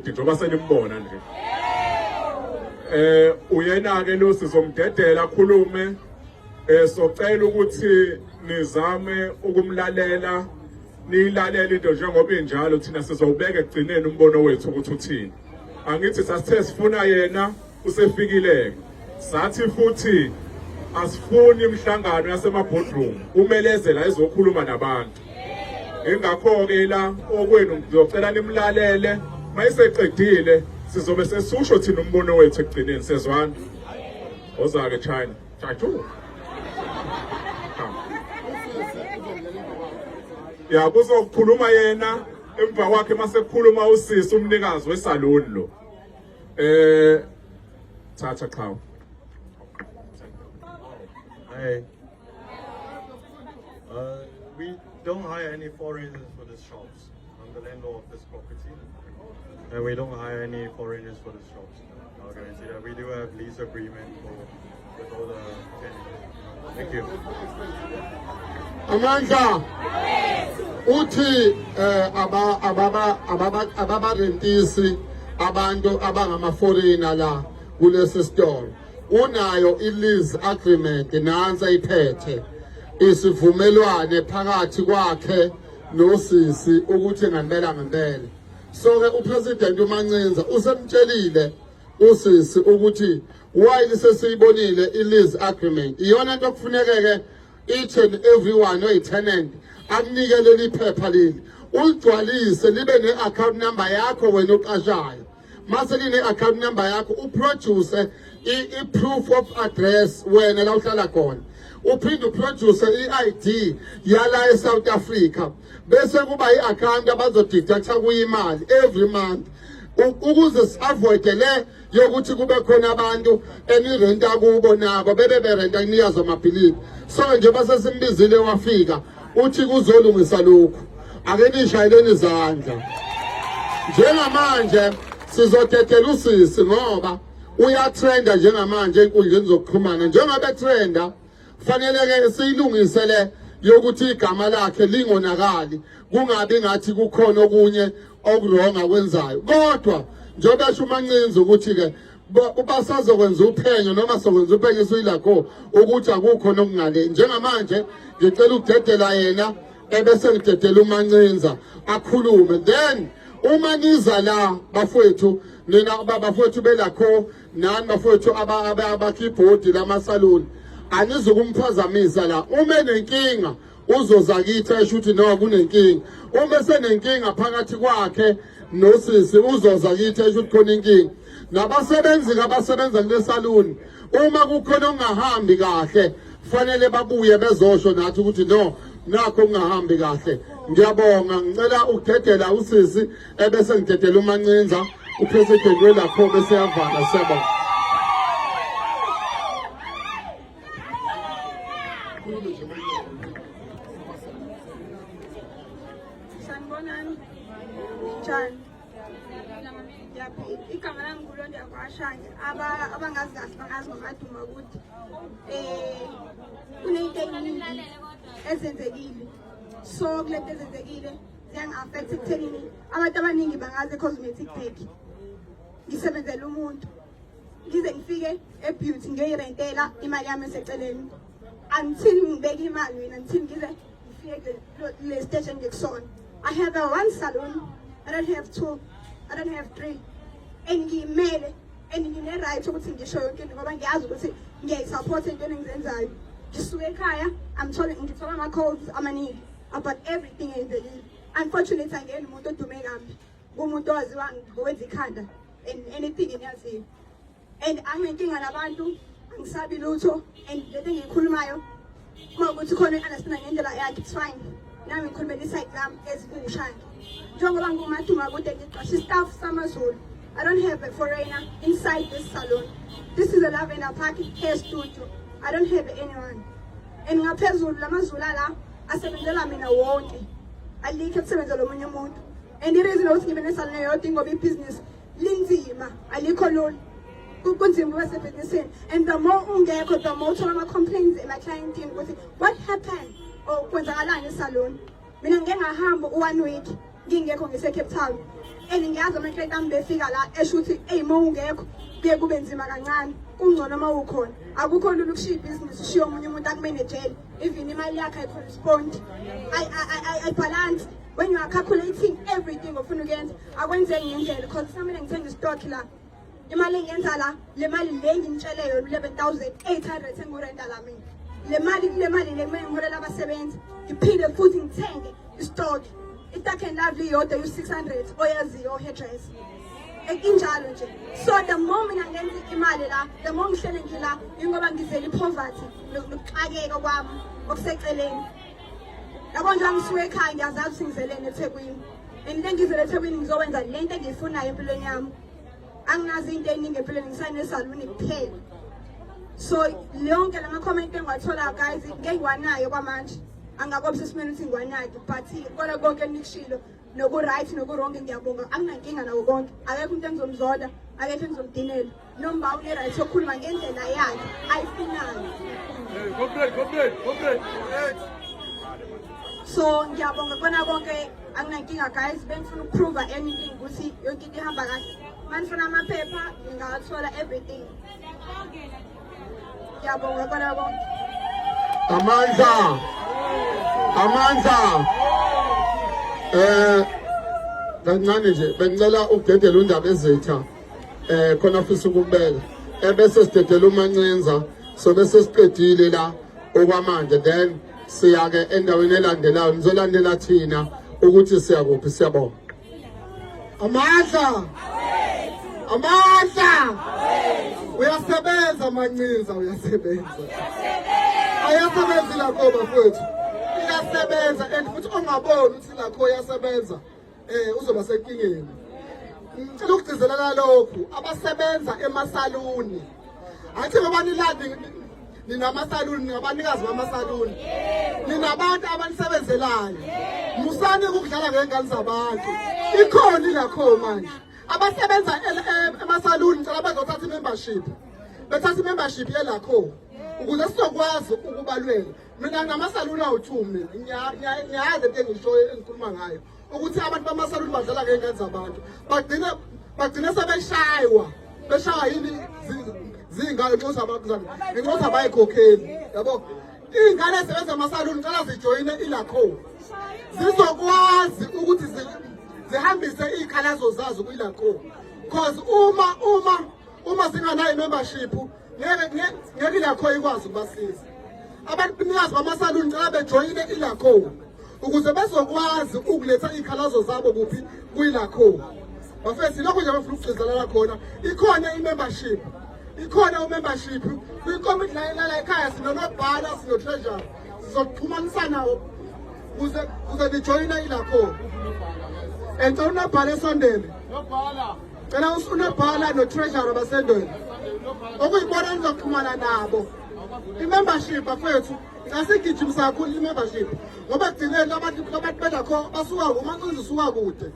Njengoba senimbona nje, uyena ke lo sizomdedela akhulume. Socela ukuthi nizame ukumlalela, niyilalele into njengoba injalo. Thina sizowubeka ekugcineni umbono wethu ukuthi uthini. Angithi sasithe sifuna yena, usefikile. Sathi futhi asifuni imihlangano yasema-boardroom, kumele eze la ezokhuluma nabantu. Ingakho-ke la okwenu ngizocela nimlalele. Mayiseqedile sizobe sesusho thina umbono wethu ekugcineni. Sezwana ozake China Chachu. Ya, kuzokhuluma yena, emva kwakhe mase kukhuluma usisi umnikazi wesalon lo. Thatha qhawe. Hey. We don't hire any foreigners for the shops. I'm the landlord of this property. And we don't hire any foreigners for the shops. I'll guarantee that. We do have lease agreement with all the tenants. Thank you. Amandla uthi ababarentisi abantu abangama-foreigner la kulesi sitolo. Unayo i-lease agreement, nansi ayiphethe, isivumelwane phakathi kwakhe nosisi ukuthi ngempela ngempela. So-ke uPresident uMancinza usemtshelile usisi ukuthi while sesiyibonile i-lease agreement, iyona nto kufuneke-ke each and everyone oyi-tenant akunike leli phepha leli, uligcwalise libe ne-account number yakho wena oqashayo. Mase line-account number yakho, uproduce i-proof of address wena la uhlala khona, uphinde uproduce i-ID yala e-South Africa, bese kuba i-account abazodeducta kuyo imali every month, ukuze si-avoide le yokuthi kube khona abantu enirenta kubo nabo bebe berenta kunikazi amabhilidi. So njengoba sesimbizile wafika, uthi kuzolungisa lokhu. Ake nishayeleni izandla. Njengamanje sizodedela usisi ngoba uyatrenda njengamanje ey'nkundleni zokuxhumana. Njengoba etrenda, fanele-ke siyilungise le yokuthi igama lakhe lingonakali, kungabi ngathi kukhona okunye oku-wrong akwenzayo. Kodwa njengoba esho uMancinza ukuthi-ke basazokwenza uphenyo noma sokwenza uphenyo esuyilakho ukuthi akukho nokungale. Njengamanje ngicela ukudedela yena, ebese ngidedela uMancinza akhulume. Then uma niza la bafowethu, nina bafowethu belakho nani bafowethu abakha ibhodi lamasaluni, anizukumphazamisa la. Uma enenkinga uzoza kithi esho ukuthi no, kunenkinga. Uma esenenkinga phakathi kwakhe nosisi, uzoza kithi esho ukuthi khona inkinga. Nabasebenzi abasebenza kule saluni, uma kukhona okungahambi kahle, fanele babuye bezosho nathi ukuthi no, nakho kungahambi kahle. Ngiyabonga. Ngicela ukudedela usisi, ebese ngidedela uMancinza, upresident welakho, bese yavala. Siyabonga. Sanibonani. Njani? Ngiyaphila. Igama lami nguLonda kwaShange. Aba abangazi kahle bangazi ngoMaduma ukuthi kunento eyiningi ezenzekile. So kulento ezenzekile ziyangi-affect ekuthenini abantu abaningi bangazi e-Cosmetic Tech. Ngisebenzela umuntu. Ngize ngifike e-beauty ngiyoyirentela imali yami eseceleni. Until ngibeke imali mina, until ngize ngifike le stage engikusona. I have a one salon. I don't have two. I don't have three. And ngiyimele and ngine-right ukuthi ngisho yonke into ngoba ngiyazi ukuthi ngiyayisupport entweni engizenzayo. Ngisuke ekhaya, I'm tolling, ngithola ama-calls amaningi about everything eyenzekile. Unfortunately, angiyena umuntu odume kambi. Kumuntu owaziwa ngokwenza ikhanda and anything engiyaziyo. And anginenkinga nabantu, angisabi lutho, and lento engiyikhulumayo uma ukuthi khona i-understand ngendlela yakhe, it's fine. Nami ngikhulumela i-side lami ezikunguShange. Njengoba nguMaduma kude, ngiqashe i-staff samaZulu. I don't have a foreigner inside this salon. This is a Lavender Park hair studio. I don't have anyone. And ngaphezulu lamaZulu ala asebenzela mina wonke. Alikho ekusebenzela omunye umuntu. And i-reason ukuthi ngibe nesalon eyodwa ingoba ibhizinisi linzima, alikho lula. Kunzima ukuba sebhizinisini. And the more ungekho, the more uthola ama-complaints ema-clientini ukuthi what happened or kwenzakalani esalon. Mina ngike ngahamba u-one week ngingekho, ngise-Cape Town. And ngiyazi ama-client ami befika la esho ukuthi eyi, uma ungekho kuye kube nzima kancane, kungcono uma ukhona. Akukho lula ukushiya ibhizinisi, ushiye omunye umuntu akumenejele, even imali yakhe ayicorrespond, ayibhalansi. When you are calculating everything ofuna ukuyenza, akwenzeki ngendlela, because kusamele ngithenge istock la. Imali engiyenza la, le mali le ngimtshele yona, 11,800 engurenta la mina, le mali, kule mali le kumele ngiholela abasebenzi, ngiphinde futhi ngithenge istock. I-Dark and Lovely iyodwa yu-600, oyaziyo hairdresser, injalo nje. So the more mina ngenza imali la, the more ngihlele ngila, ingoba ngizela i-poverty nokuxakeka kwami okuseceleni. Yabo nje, ngisuke ekhaya ngiyazazi ukuthi ngizeleni eThekwini, and le ngizele eThekwini ngizokwenza le nto engiyifunayo empilweni yami. Anginazo into ey'ningi empilweni, ngisanesaluni kuphela. So yonke lama comment engiwathola, guys, ngeke ngiwanayo kwamanje, angakobisa esimeni ukuthi ngiwanake, but kodwa konke enikushilo noku-right noku-wrong, ngiyabonga, anginankinga nawo konke. Akekho umuntu engizomzonda, akekho engizomdinela, noma une-right yokukhuluma ngendlela yakhe ayifunayo. Comrade, comrade, comrade. So ngiyabonga kona konke, anginankinga, guys. Bengifuna ukuprova anything ukuthi yonke into ihamba kahle. Manifuna amaphepha, ngingawathola everything. Ngiyabonga kona konke. Amandla, amandla. Kancane nje, bengicela ukudedela undaba ezitha khona afisa ukubeka, ebese sidedela uMancinza, so bese siqedile la okwamanje, then siya ke endaweni elandelayo. Nizolandela thina ukuthi siyakuphi. Siyabonga. Amandla! Amandla! Uyasebenza Mancinza, uyasebenza. Ayasebenza lakho bafowethu. Iyasebenza, and futhi ongaboni ukuthi lakho iyasebenza uzoba senkingeni. Ngicela ukugcizelela lokhu, abasebenza emasaluni. Athi ngoba nilandi ninamasaluni, ningabanikazi bamasaluni, ninabantu abanisebenzelayo, musani ukudlala ngey'ngane zabantu. Ikhona ilakho manje abasebenza emasaluni, ngicela bazothatha i-membership, bethatha i-membership yelakho ukuze sizokwazi ukubalwela. Mina ngamasaluni awu-2, mina ngiyayazi into engishoyo, engikhuluma ngayo, ukuthi abantu bamasaluni badlala ngey'ngane zabantu, bagcine sebeshaywa, beshaywa yini ziy'ngane ngenxa abayikhokheli, yabo. Iy'ngane ezisebenza emasaluni, cela zijoyine ilakho, zizokwazi ukuthi zihambise iy'khalazo zazo kwilakho, cause uma zinganayo i-membership, ngeke ilakho ikwazi ukubasiza. Abanikazi bamasaluni, cela bejoyine ilakho ukuze bezokwazi ukuletha iy'khalazo zabo kuphi? Kuyilakho. Bafethu, lokho nje bafuna ukugcizelela khona, ikhona i-membership, ikhona u-membership kwikomiti la ekhaya, sinonobhala, sino-treasury, sizoxhumanisa nawo kuze nijoyine ilakho. And cela unobhala esondele, cela unobhala no-treasury basendweni okuyibona nizoxhumana nabo. I-membership, bafethu, ngasigijimisa kakhulu i-membership, ngoba ekugcineni abantu belakho basuka uMancinza usuka kude.